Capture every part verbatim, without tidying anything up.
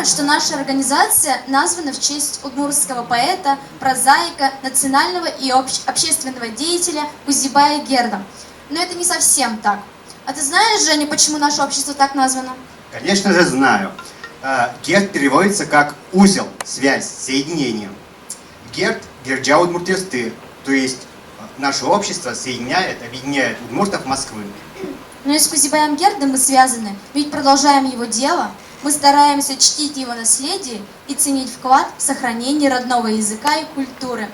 что наша организация названа в честь удмуртского поэта, прозаика, национального и общ-, общественного деятеля Кузебая Герда. Но это не совсем так. А ты знаешь, Женя, почему наше общество так названо? Конечно же знаю. Э, Герд переводится как узел, связь, соединение. Герд, герӟа удмуртъёсты, то есть, э, наше общество соединяет, объединяет удмуртов Москвы. Но и с Кузебаем Гердом мы связаны, ведь продолжаем его дело, мы стараемся чтить его наследие и ценить вклад в сохранение родного языка и культуры.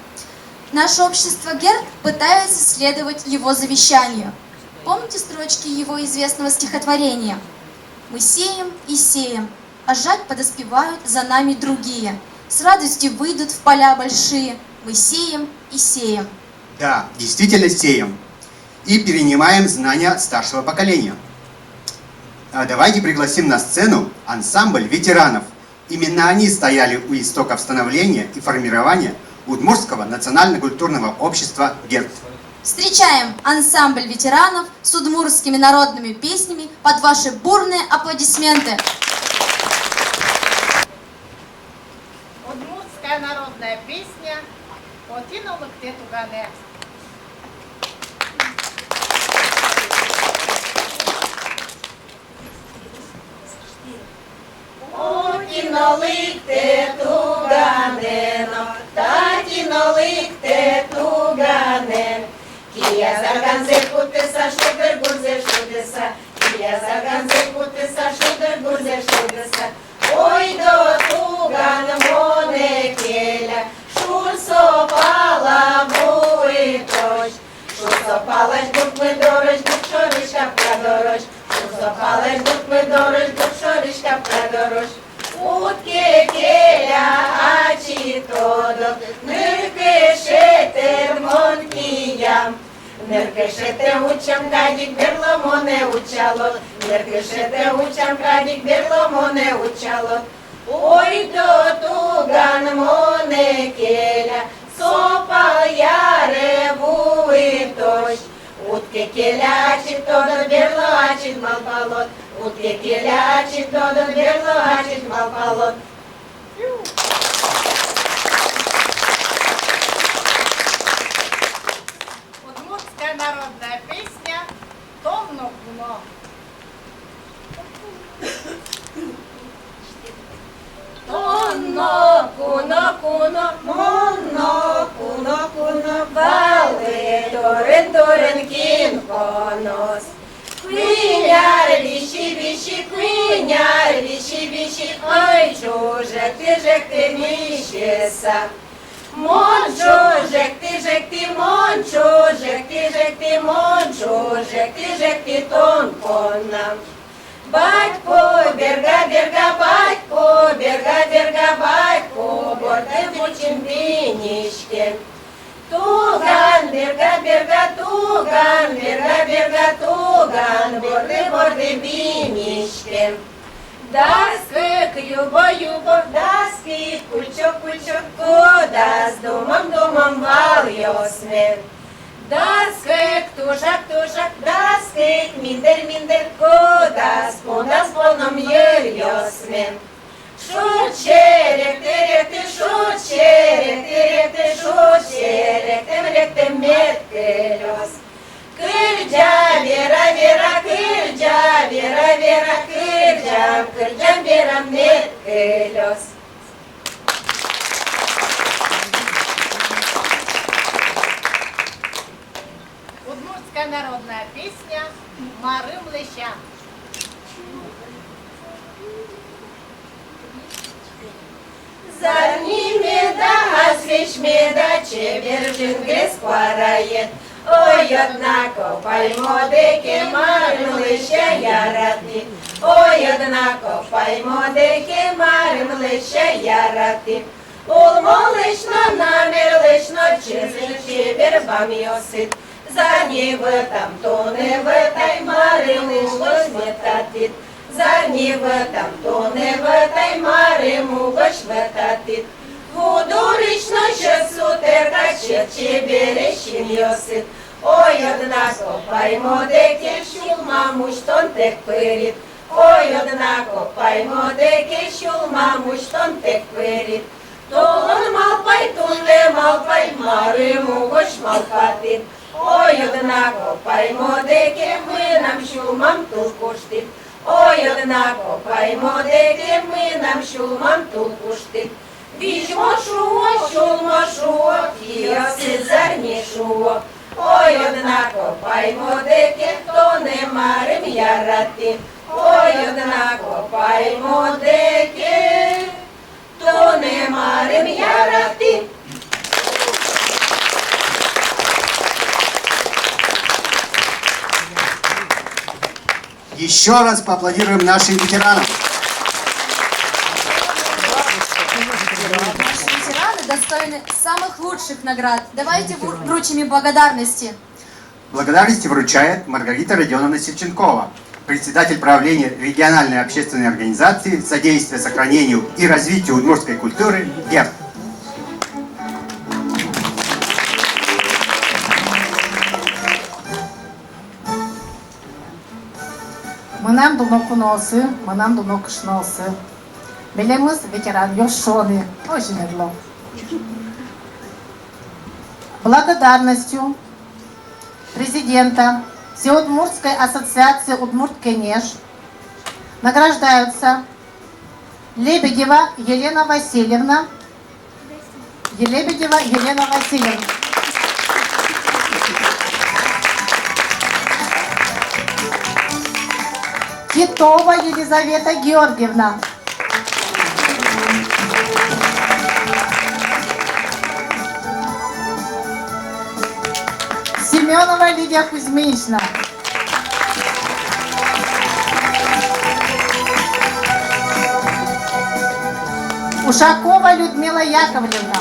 Наше общество Герд пытается следовать его завещанию. Помните строчки его известного стихотворения? «Мы сеем и сеем, а жать подоспевают за нами другие. С радостью выйдут в поля большие. Мы сеем и сеем». Да, действительно сеем. И перенимаем знания от старшего поколения. А давайте пригласим на сцену ансамбль ветеранов. Именно они стояли у истоков становления и формирования Удмуртского национально-культурного общества «Герд». Встречаем ансамбль ветеранов с удмуртскими народными песнями под ваши бурные аплодисменты. Удмуртская народная песня «Отӥ но лыктэ туганэ». Отӥ но лыктэ туганэ но, татӥ но лыктэ туганэ. Кияз арганзэ кутыса, шулдыр гурзэ шудыса, кияз арганзэ кутыса, шулдыр гурзэ шудыса. Ойдо, туган, монэ келя, шур со пала вуытозь. Шур со палась дуртмы дорозь, дурт шорысь капка дорозь. Шур со палась дуртмы дорозь, дурт шорысь капка дорозь. Уд ке келя, ачид тодод, ныр кышетэ мон киям. Ныр кышетэ утчам кадь ик, берло монэ утчалод. Ныр кышетэ утчам кадь ик, берло монэ утчалод. Ойдо, туган, монэ келя, со пал яре вуытозь. Уд ке келя, ачид тодод, берло ачид малпалод. Уд ке келя, ачид тодод, берло ачид малпалод. Удмуртская народная песня «Тон но куно». Тон но куно, куно, мон но куно, куно, валэ турын-турын кин коноз. Куинь ар виси-виси, куинь ар виси-виси, ой, ӵуж ӝегты, ӝегты мисьыса. Мон ӵуж ӝегты, ӝегты, мон ӵуж ӝегты, ӝегты, мон ӵуж ӝегты, ӝегты тон понна. Бадьпу берга, берга, бадьпу берга, берга, бадьпу борды вучин биниське. Туган берга, берга, туган берга, берга, туган борды, борды биниське. Дас кык юбо, юбо, дас кык кульчо, кульчо, кудаз думом, думом валъёсме. Дас кык тушак, тушак, дас кык миндыр, миндыр, кудаз пондаз поном йыръёсме. Шуд серекты, ректы, шуд серекты, ректы, шуд серектэм, ректэм мед кылёз. Кырӟа, вера, вера, кырӟа, вера, вера, кырӟам, кырӟам, верам, мед кылёз. Удмуртская народная песня «Марым лэся». Зарни меда, азвесь меда, чебер жингрес куараед. Ой, однако, паймоде ке, марым лэся яратӥд. Ой, однако, паймоде ке, марым лэся яратӥд. Улмолэсь но, намерлэсь но чызы чебер бамъёсыд. Зарни вӧтам, тонэ вӧтай, марым угось вӧтатӥд. Зарни вӧтам, тонэ вӧтай, марым угось вӧтатӥд. Ву дурысь но сьӧд сутерка, сьӧд чебересь синъёсыд. Ой, однако, паймоде ке, сюлмам усьтонтэк пырид. Ой, однако паймоде ке, сюлмам усьтонтэк пырид. Толон малпай, туннэ малпай, марым угось малпатӥд. Ой, однако паймоде ке, мынам сюлмам тул куштӥд. Ой, однако паймоде ке, мынам сюлмам тул куштӥд. Визьмо шуо, сюлмо шуо, киосыз зарни шуо. Ой, однако паймоде ке, тонэ марым яратӥ. Ой, однако паймоде ке, тонэ марым яратӥ. Ещё раз поаплодируем нашим ветеранам. Наши ветераны достойны самых лучших наград. Давайте вру-, вручим им благодарности. Благодарности вручает Маргарита Родионовна Сильченкова, председатель правления региональной общественной организации «Содействие сохранению и развитию удмуртской культуры» ГЕРТ. Мынам дуно куноосы, мынам дуно кышнооссы. Милемыз ветеранъёс шуыны, озьы мерло. Благодарностью президента Всеудмуртской ассоциации «Удмурт Кенеш» награждаются Лебедева Елена Васильевна, Лебедева Елена Васильевна. Титова Елизавета Георгиевна. Семёнова Лидия Кузьминична. Ушакова Людмила Яковлевна.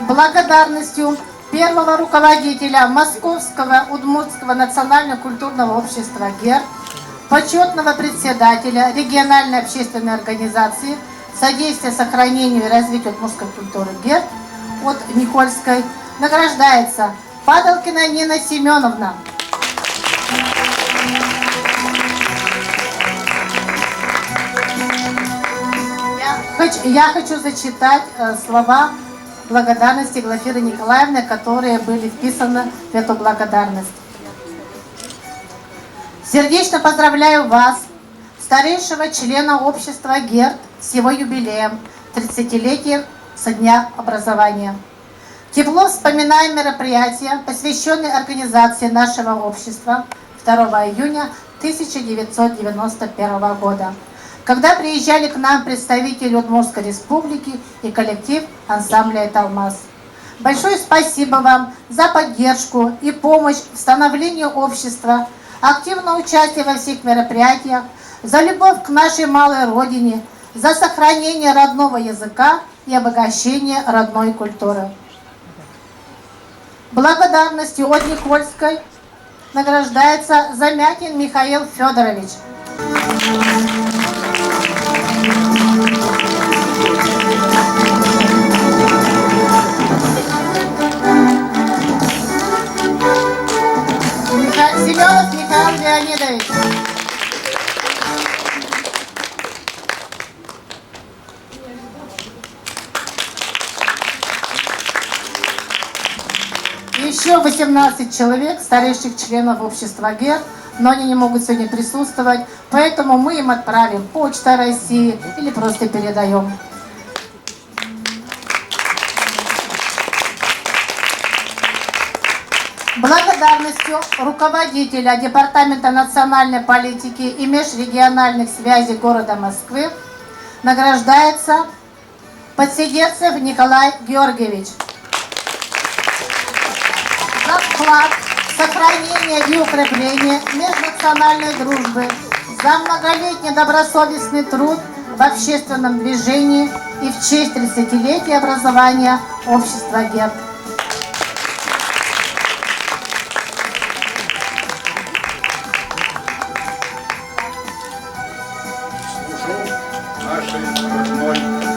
Благодарностью первого руководителя Московского удмуртского национально-культурного общества ГЕРТ, почётного председателя региональной общественной организации «Содействие сохранению и развитию удмуртской культуры» ГЕРТ от Никольской награждается Падалкина Нина Семёновна. Я хоч-, я хочу зачитать, э, слова благодарности Глафиры Николаевны, которые были вписаны в эту благодарность. Сердечно поздравляю вас, старейшего члена общества ГЕРТ, с его юбилеем, тридцатилетием со дня образования. Тепло вспоминаем мероприятия, посвящённые организации нашего общества второго июня тысяча девятьсот девяносто первого года, когда приезжали к нам представители Удмуртской Республики и коллектив ансамбля «Италмас». Большое спасибо вам за поддержку и помощь в становлении общества, активное участие во всех мероприятиях, за любовь к нашей малой родине, за сохранение родного языка и обогащение родной культуры. Благодарностью от Никольской награждается Замятин Михаил Фёдорович. Миха-, Семёнов Михаил Леонидович. Ещё восемнадцать человек, старейших членов общества ГЕРТ, но они не могут сегодня присутствовать, поэтому мы им отправим Почта России или просто передаём. Благодарностью руководителя Департамента национальной политики и межрегиональных связей города Москвы награждается Подсидерцев Николай Георгиевич. За вклад в сохранение и укрепление межнациональной дружбы, за многолетний добросовестный труд в общественном движении и в честь тридцатилетия образования общества ГЕРТ. Служу нашей родной